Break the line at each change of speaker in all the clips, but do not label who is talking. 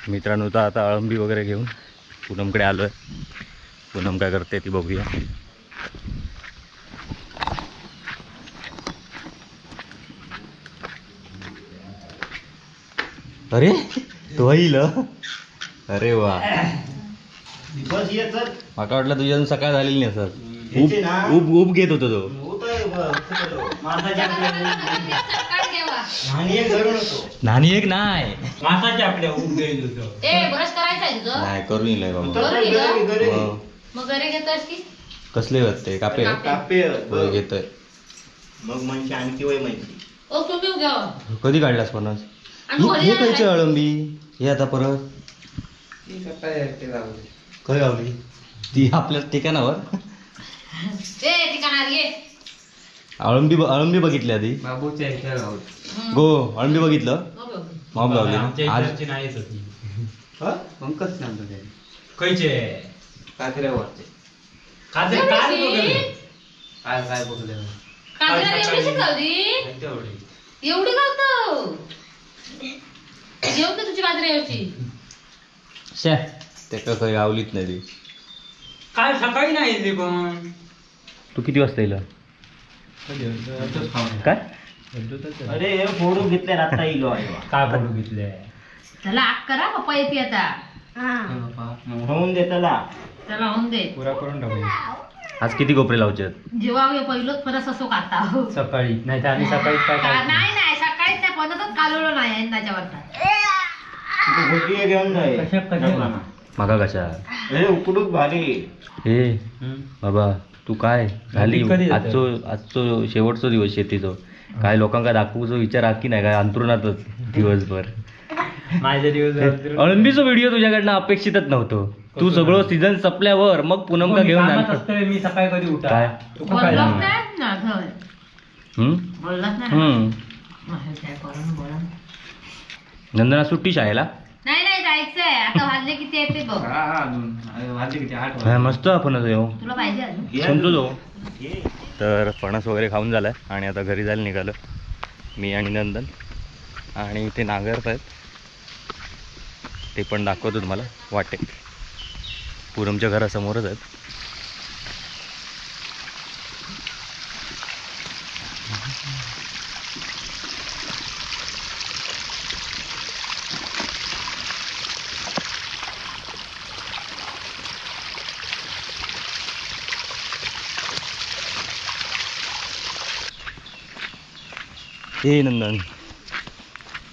मित्रांनो, तर आता अळंबी वगैरे घेऊन पूनमकडे आलो आहे. पूनम काय करते ती बघूया. अरे तो येईल. अरे वा, माका वाटलं तुझी अजून सकाळ झालेली नाही सर. उब उब घेत होतो तो. नानी एक नाही नाही करून येईल बाबा. कसले वाटते कापे घेतोय कधी काढलास फणस? हे खायचे अळंबी हे आता परत काय गावली ती आपल्या ठिकाणावर. अळंबी अळंबी बघितली आधी गो. अळंबी बघितलं मॉब गावली आज
एवढी गावतो घेऊन तुझी बाजरी
शे ते काही गावलीच नाही ती.
काल सकाळी नाही पण
तू किती वाजता येईल काय?
अरे फोडू घेतले आता इलो.
काय फोडू घेतले?
चला आग करा पप्पा येते आता.
होऊन दे त्याला,
त्याला होऊन दे,
पुरा करून टाकू.
आज किती कोपरे लावचे?
जेव्हा पहिलोच फणस असो खाता
सकाळी, नाही तर आम्ही सकाळी काय
नाही नाही सकाळीच नाही फणसच कालवलो नाही यंदाच्या वर्षात.
घेऊन जाय
माका कशा
उकडूक भारी.
हे बाबा तू काय झाली आजचो आजचो शेवटचो दिवस शेतीचो. काय लोकांका दाखवूचो विचार आ की नाही काय अंतरुणातच दिवसभर.
माझ्या दिवस
अळंबीचो व्हिडिओ तुझ्याकडनं अपेक्षितच नव्हतो. तू सगळं सीझन संपल्यावर मग पूनम का घेऊन
असतोय. मी सकाळी कधी उठा
काय नंदना सुट्टी शाळेला?
नाही नाही जायचंय आता. वाजले किती आहे ते बघ.
वाजले किती? 8.
मस्त फणस आहे
तुला पाहिजे अजून?
समजू तो. तर फणस वगैरे खाऊन झालाय आणि आता घरी जायला निघालं मी आणि नंदन. आणि ते नांगरत आहेत ते पण दाखवतो तुम्हाला. वाटे पूनमच्या घरासमोरच आहेत. ए नंदन,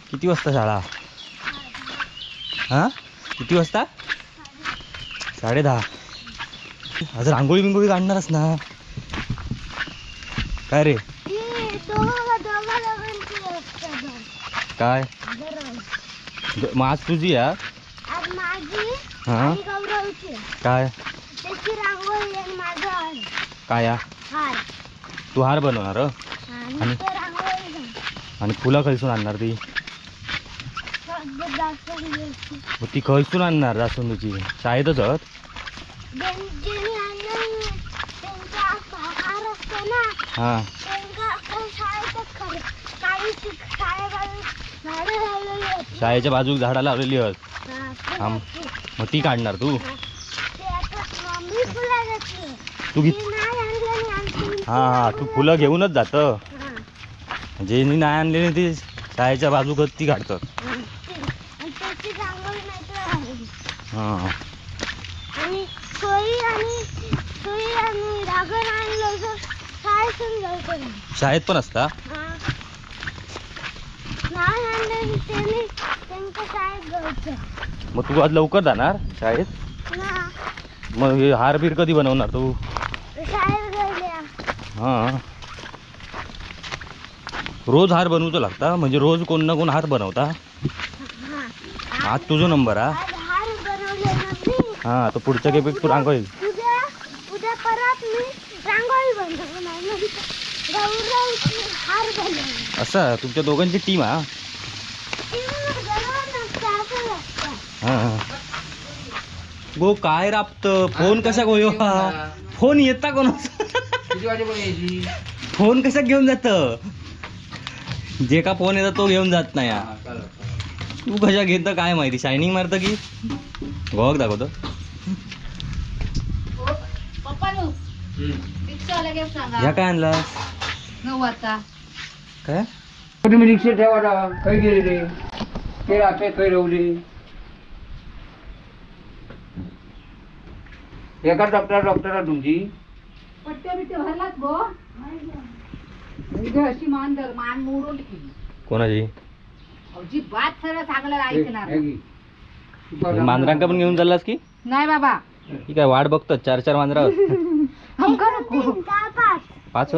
किती वाजता शाळा? हां किती वाजता? 10:30. आज रांगोळी बिंगोळी काढणारच ना काय रे? काय मग आज तुझी हा? काय काय तू हार बनवणार आणि आणि फुलं खैसून आणणार ती? ती खैसून आणणार जास्वंदीची? शाळेतच आहोत. हा शाळेच्या बाजूक झाडा लावलेली आहेत. मग ती काढणार तू? तू हा हा तू फुलं घेऊनच जात. ज्यांनी नाही आणलेली ती शाळेच्या बाजूकच ती काढतात. हा शाळेत पण असता? मग तू आज लवकर जाणार शाळेत? मग हार बीर कधी बनवणार तू? हा रोज हार बनवतो लागता म्हणजे रोज कोण ना कोण हार बनवता. आज तुझा नंबर हा. हा तो पुढच्या खेपेक तू रांगोळी.
उद्या परत मी रांगोळी बनवणार, हार बनवणार.
असं तुमच्या दोघांची टीम हा? गो काय राबत फोन कसा गोयो? फोन येता कोणाचा? फोन कसा घेऊन जात? जे का फोन येतो तो घेऊन जात नाही. तू कशा घेत काय माहिती, शायनिंग मारतं की गोवाक दाखवतो. ह्या काय आणला काय?
तुम्ही रिक्षा ठेवा, खै गेले ते ते राहते खै रवले. एका डॉक्टर डॉक्टर तुमची
पट्ट्या बिट्ट्या भरलात गो. अशी मान धर, मान मोडून केली.
कोणाची?
अजी बात सगळं सांगलं ऐकणार.
मांजरांका पण घेऊन चाललास की
नाही बाबा?
ही काय वाट बघतो, चार चार मांजरा. पाच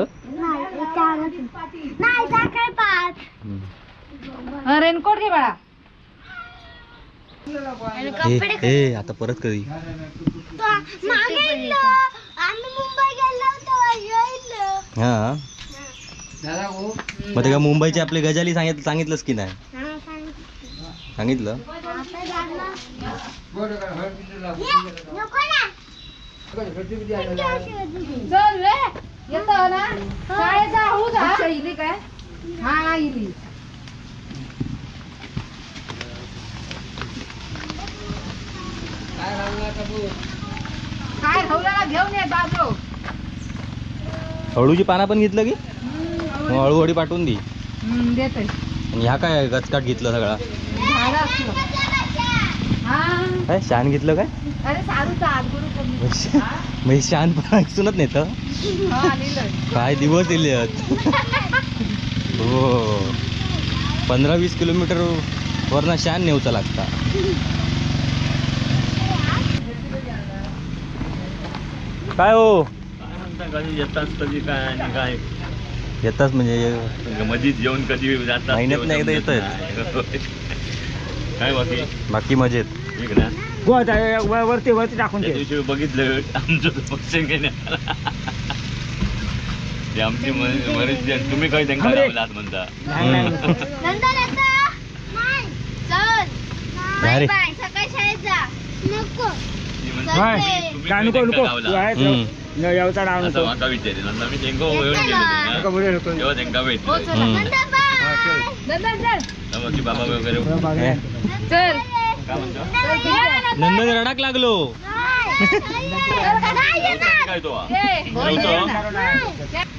रेनकोट घे बाळा.
ए आता परत कधी हा मग ते का मुंबईची आपली गजाली सांगितलंस की नाही? सांगितलं.
चल रे येतो ना शाळेत जा. जा इली काय? हा इली. काय हवल्याला घेऊन ये बाजू.
हळूची पाना पण घेतलं की हळूहळू पाठवून दे.
देते.
आणि ह्या काय गचकाट घेतलं सगळा? काय शान घेतलं काय?
अरे
म्हणजे शान पण ऐकूनच नाही तर काय दिवस दिले. हो 15-20 किलोमीटर वरना शान नेवचा लागता. काय हो
कधी येताच कधी काय आणि काय
येताच म्हणजे
मधीच येऊन कधी जातात
महिन्यात नाही एकदा येतोय.
काय बाकी?
बाकी मजेत.
ठीक ना.
वरती वरती टाकून
त्या दिवशी बघितलं आमचं पक्ष ते आमची बरीच तुम्ही काही त्यांना लावलात म्हणता.
नंदन रडाक लागलो.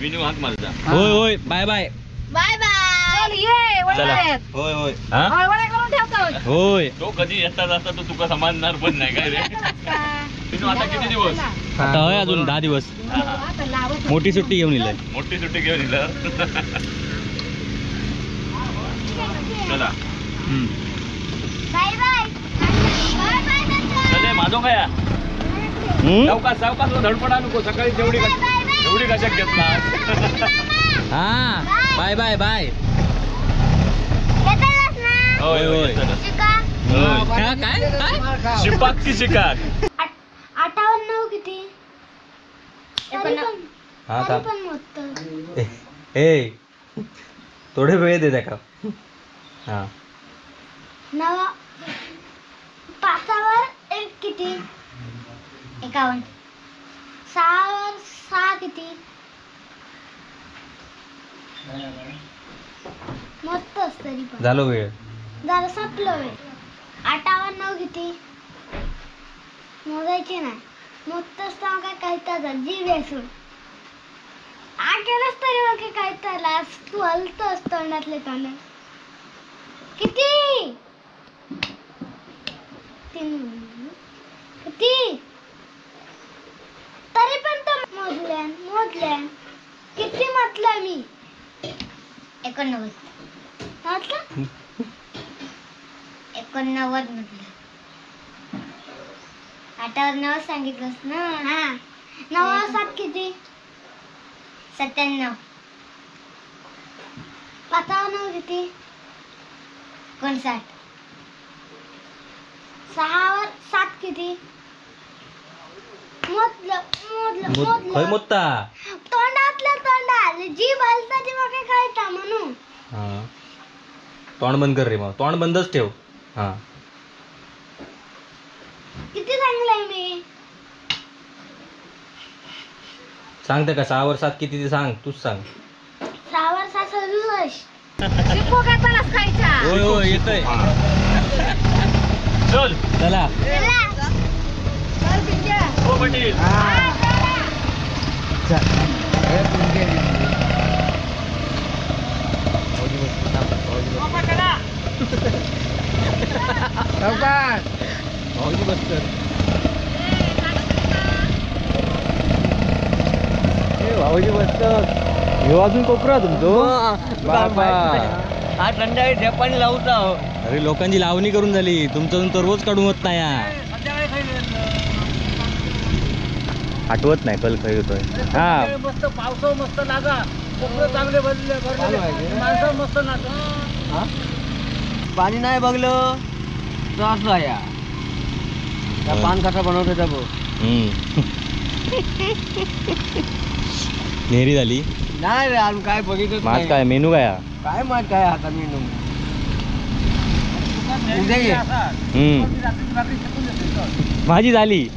विनू हाक मारता.
होय होय बाय बाय
बाय बाय.
होय होय होय.
तो कधी येतात असता तो तुका समजणार पण नाही काय रे. विनू आता किती दिवस?
आता होय अजून 10 दिवस. मोठी सुट्टी घेऊन येईल.
मोठी सुट्टी घेऊन येईल. चला
बाय बाय बाय.
माझो काय सावकाश सावकाश धडपडा नको. सकाळी जेवढी एवढी कशात घेतला.
हा बाय बाय बाय.
होय होय.
काय काय
शिपाक की शिकाक?
58 किती?
हा ए थोडे वेळ दे का. हा
9 5 वर 1 किती? 51. 6 वर 6 किती? मस्तच तरी पण
झालो वेळ
झालं संपलं वेळ. 8 वर 9 किती? मोजायचे नाही. मोजतच तर काय कळतात जीभ असून आ केलंच तरी मग काय कळताला. तू हलतोस तोंडातले तोंड. किती? 3 किती? तरी पण तो मोजल्यान मोजल्यान. किती म्हटलं मी? 89 म्हटलं. 89 म्हटलं. 8 वर 9 सांगितलंस ना. हा 9 वर 7 किती? 97. 5 वर 9 किती? 59. 6 वर 7 किती? मोजलं मोजलं
खय
मोजलं.
मोजता?
तोंडातलं तोंडात जीभ हलता ती मग काय कळता म्हणून.
हा तोंड बंद कर रे मग. तोंड बंदच ठेव. हा
किती सांगलंय मी?
सांगते का 6 वर 7 किती ते सांग, तूच सांग.
6 वर 7 67.
शिकू काय फणस खायचा?
होय होय येतोय.
चल
चला
चल पिंग्या.
हो पाटील.
भाऊजी बसत ह्यो अजून कोपरा तुमचो बाबा.
हा थंडाई ढेपाणी लावता.
अरे लोकांची लावणी करून झाली, तुमचं अजून तरवच काढून होत नाही. आठवत नाही कल खै होतोय. हा
मस्त पावसाव मस्त लागा, कोपरं चांगले भरले, माणसं मस्त नाचा. पाणी नाही बघलं तर असला या पान कसा बनवतो त्या बघ.
नेहरी झाली
नाही रे अजून काय बघितलं
माझ. काय मेनू काय?
काय माहित काय आता मेनू.
माझी झाली,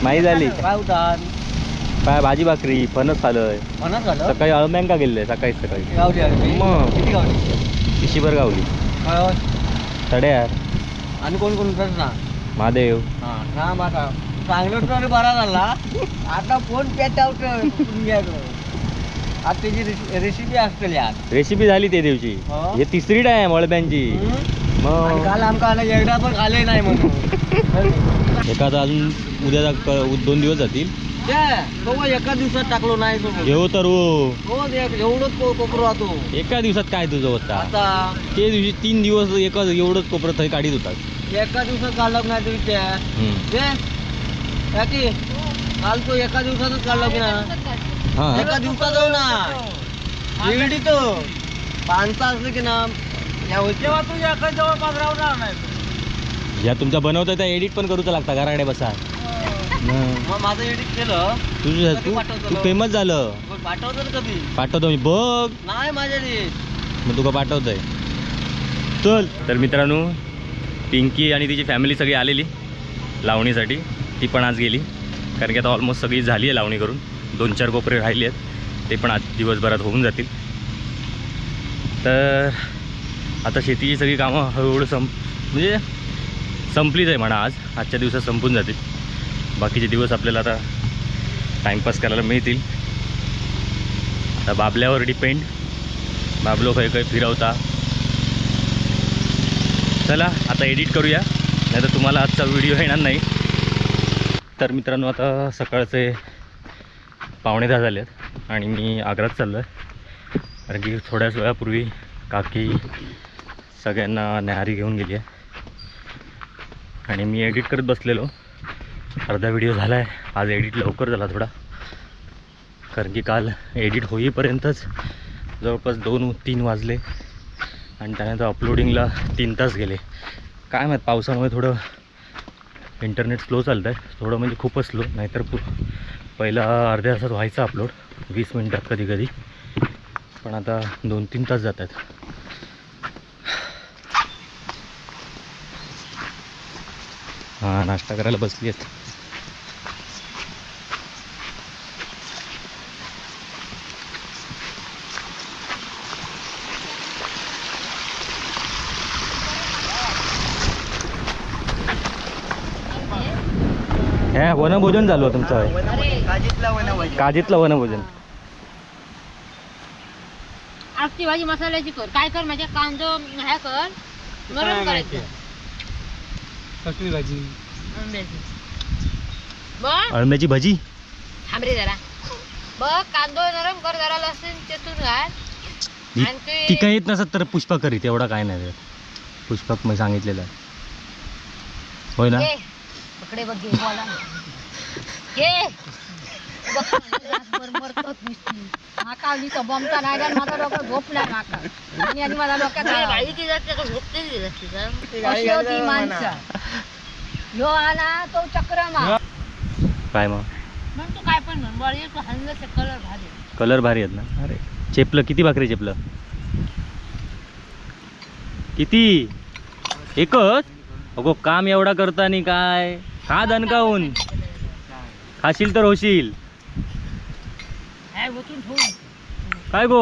माझी झाली.
काय होता
काय भाजी भाकरी फणस खाल्लंय.
फणस खाल्लं
सकाळी अळम्यांका गेले सकाळी सकाळी.
गावली
मग
किती गावली?
पिशीभर गावली. तड्यार.
आणि कोण कोण होतं ना?
महादेव.
हा माझा चांगलं तर बरा झाला. आता फोन पेटावतो. आता त्याची रेसिपी असतली आज.
रेसिपी झाली ते दिवशी. हे तिसरी टाइम अळब्यांची. मग
काल आमका एकदा पण खाले नाही म्हणून.
एखादा अजून उद्या 2 दिवस जातील.
एका दिवसात टाकलो नाही
घेऊ तर
हो एवढंच कोपरो राहतो
एका दिवसात. काय तुझं होता
आता
ते दिवशी 3 दिवस एका एवढंच कोपरं थंय काढीत होता.
एका दिवसात काढलं नाही तरी त्या काल तो एका दिवसातच काढला की ना. एका दिवसात जाऊ ना इडी तो पानसा असलं की ना
या तुमचा बनवता त्या एडिट पण करूच लागता घराकडे बसा.
मग माझं एडिट केलं
तुझं तू फेमस झालं.
पाठवतो ना कधी?
पाठवतो मी बघ.
नाही माझ्या
मग तुका पाठवतोय चल.
तर मित्रांनो पिंकी आणि तिची फॅमिली सगळी आलेली लावणीसाठी, ती पण आज गेली कारण की आता ऑलमोस्ट सगळी झाली आहे लावणी करून. 2-4 कोपरे राहिले आहेत, ते पण आज दिवसभरात होऊन जातील. तर आता शेतीची सगळी कामं हळूहळू म्हणजे संपलीच आहे म्हणा. आज आजच्या दिवसात संपून जातील, बाकीचे दिवस आपल्याला आता टाईमपास करायला मिळतील. आता बाबल्यावर डिपेंड, बाबलो काही काही फिरवता. चला आता एडिट करूया, नाही तर तुम्हाला आजचा व्हिडिओ येणार नाही. तर मित्रांनो आता सकाळचे 9:45 झाले आहेत आणि मी आग्रात चाललो आहे कारण की थोड्याच वेळापूर्वी काकी सगळ्यांना न्याहारी घेऊन गेली आहे आणि मी एडिट करत बसलेलो. अर्धा व्हिडिओ झाला आहे. आज एडिट लवकर झाला थोडा कारण की काल एडिट होईपर्यंतच जवळपास 2-3 वाजले आणि त्यानंतर अपलोडिंगला 3 तास गेले. काय माहीत पावसामुळे थोडं इंटरनेट स्लो चालतं आहे, थोडं म्हणजे खूपच स्लो. नाहीतर पहिला अर्ध्या तासात व्हायचा अपलोड 20 मिनटात कधी कधी, पण आता 2-3 तास जात आहेत. हां नाश्ता करायला बसली आहेत. हे वनभोजन झालं तुमचं? काजीतलं वनभोजन.
आजची भाजी मसाल्याची कर. काय कर माझ्या कांदो ह्या कर नरम करायचं.
कसली भाजी?
अळम्याची भाजी.
थांब रे जरा. बघ कांदो नरम कर जरा, लसूण चेचून घाल.
ती काय येत नसत तर पुष्पा करीत, एवढा काय नाही. पुष्पाक मी सांगितलेलं होय ना.
पकडे बघ घे बोला घे
काय मग
तू काय पण म्हण, कलर भारी,
कलर भारी आहेत ना. अरे चेपलं किती भाकरी चेपलं? किती? एकच? अगो काम एवढा करता नाही काय, खा दणकावून.
खाशील तर होशील. काय गो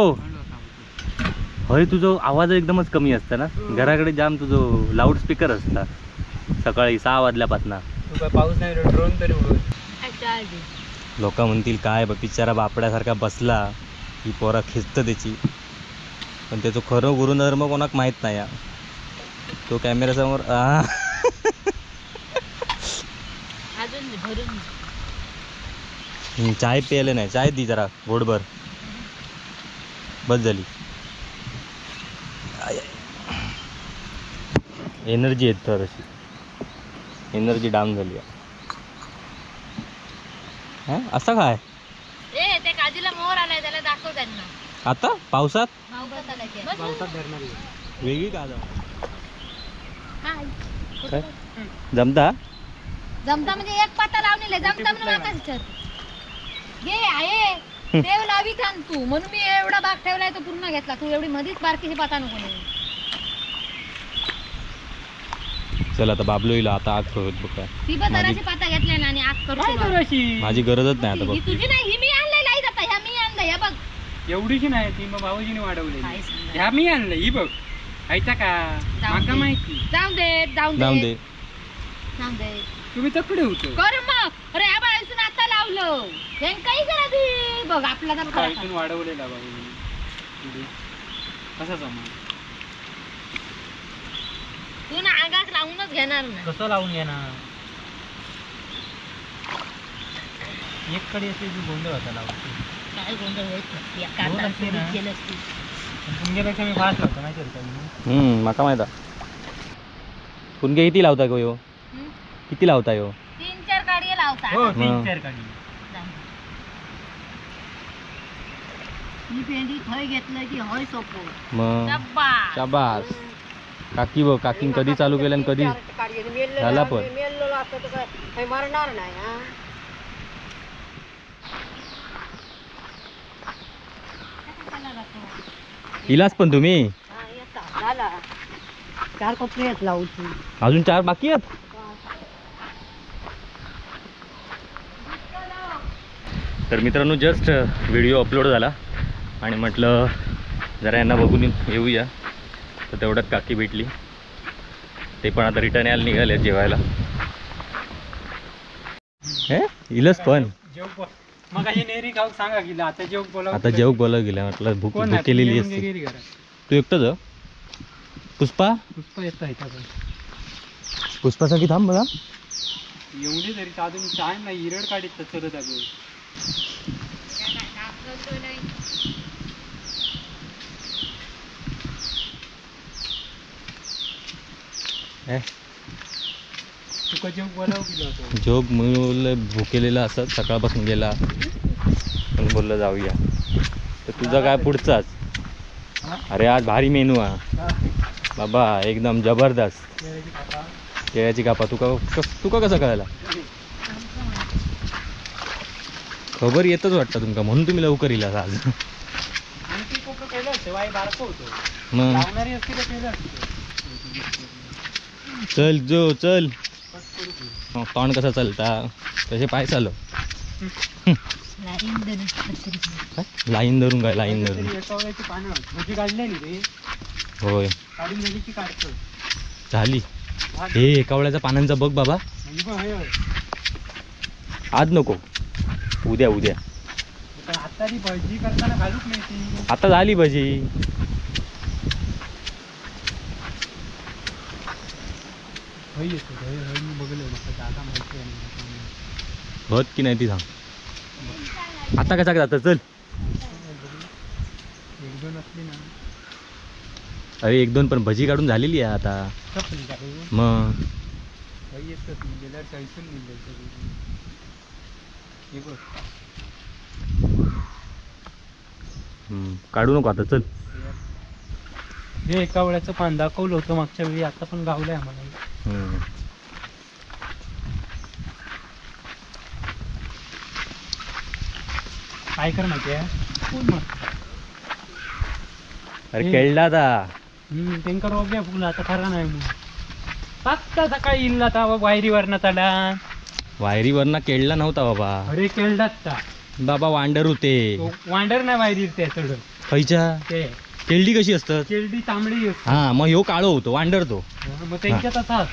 हय, तुझो आवाज एकदमच कमी असता ना घराकडे, जाम तुझो लाऊडस्पीकर असता सकाळी 6 वाजल्यापासून.
पाऊस नाही ड्रोन तरी उडवत.
लोक म्हणतील काय बिचारा बापड्यासारखा बसला की पोरा खिचतं त्याची, पण त्याचं खरं गुरुधर्म कोणाक माहीत नाही. तो कॅमेऱ्यासमोर चाय प्यायला नाही, चाय दी जरा गोडभर, बस झाली. एनर्जी येत तर अशी एनर्जी डाऊन झाली. असं काय
ते काजीला मोर आलाय, त्याला दाखव त्यांना.
आता पावसात वेगळी का जमता
जमता म्हणजे एक पाता लावलेला जमता म्हणून माका विचार घे आहे देव लावीत आण तू, म्हणून मी एवढा बाग ठेवलाय तो पूर्ण घेतला. तू एवढी मधीच बारकीशी पाता नको.
चल आता बाबलो येईल आता आग करू बघ.
ती पण जराशी पाता घेतल्या ना आणि आग करतो.
माझी गरजच नाही आता बघ.
ही तुझी नाही, ही मी आणलेली आहे आता, ह्या मी आणलं ह्या बघ.
एवढीशी नाही ती मग भाऊजीने वाढवलेली, ह्या मी आणलं ही बघ. ऐका का माका माहिती.
जाऊन दे जाऊन दे जाऊन दे,
तुम्ही तकडे होतो
कर मग. अरे ह्या बाळासून आता लावलं काही करा ती बघ आपला तर
खरा वाढवलेला भाऊजी कसा जमा.
तू ना आगात लावूनच घेणार ना,
कसं लावून घेणार? एक कडे असे गोंधळ होता लावून.
काय गोंधळ होत
तुमच्यापेक्षा मी फास्ट लावतो माहिती आहे का?
माका माहिती. पुणगे किती लावता गो यो? किती लावता यो?
3-4 काडी लावता.
हो 3-4 काडी.
ही भेंडी थंय घेतलं की हय सोपो.
मग शाबास काकी बघ, काकीन कधी चालू केलं आणि कधी झाला पण.
मरणार नाही.
इलाज पण तुम्ही
4 कोपरे आहेत लावूची,
अजून 4 बाकी आहेत. तर मित्रांनो जस्ट व्हिडिओ अपलोड झाला आणि म्हटलं जरा यांना बघून येऊया. तर तेवढ्यात काकी भेटली, ते पण आता रिटर्न यायला निघाले जेवायला. हे इलस पण आता जेव बोलाव गेला म्हटलं भूक केलेली असते. तू एकटाच? पुष्पा
पुष्पा येत आहे
पुष्पासाठी थांब बघा.
एवढे तरी अजून टाइम नाही, इरड काढीत चलत अगं. तुका जोग बोलाव गेलो होतो.
जोग मुलं भुकेलेला असत सकाळपासून गेला, पण बोललं जाऊया. तर तुझा काय पुढचाच? अरे आज भारी मेनू हा बाबा, एकदम जबरदस्त केळ्याची कापा. तुका तुका कसं कळायला? खबर येतच वाटतं तुमका, म्हणून तुम्ही लवकर इला आज. मग चल जो चल, तोंड कसा चालता तसे पाय चालव. लाईन धरून काय? लाईन धरून होय झाली. हे एकावळ्याच्या पानांचा बघ बाबा. आज नको, उद्या उद्या. आता झाली भजी. होत की नाही ती सांग. आता कसा जातं? चल अरे 1-2 पण भजी काढून झालेली आहे आता. मग काढू नको आता, चल.
हे एका वेळाचं पान दाखवलं होतं मागच्या वेळी, आता पण गावलंय आम्हाला. काय कर माहिती आहे?
अरे केळला आता
त्यांका रोग आहे फुलं आता खरा नाही म्हणून. फक्त सकाळी इल्ला आता वायरीवर न चढा.
वायरीवर ना केळला नव्हता बाबा.
अरे केळडात
बाबा वांडर होते.
वांडर नाही वायरीर ते चढ.
खयच्या
ते
केळडी कशी असतात?
केळडी तांबडी.
हा मग ह्यो काळो होतो, वांडर तो.
मग त्यांच्यात असाच.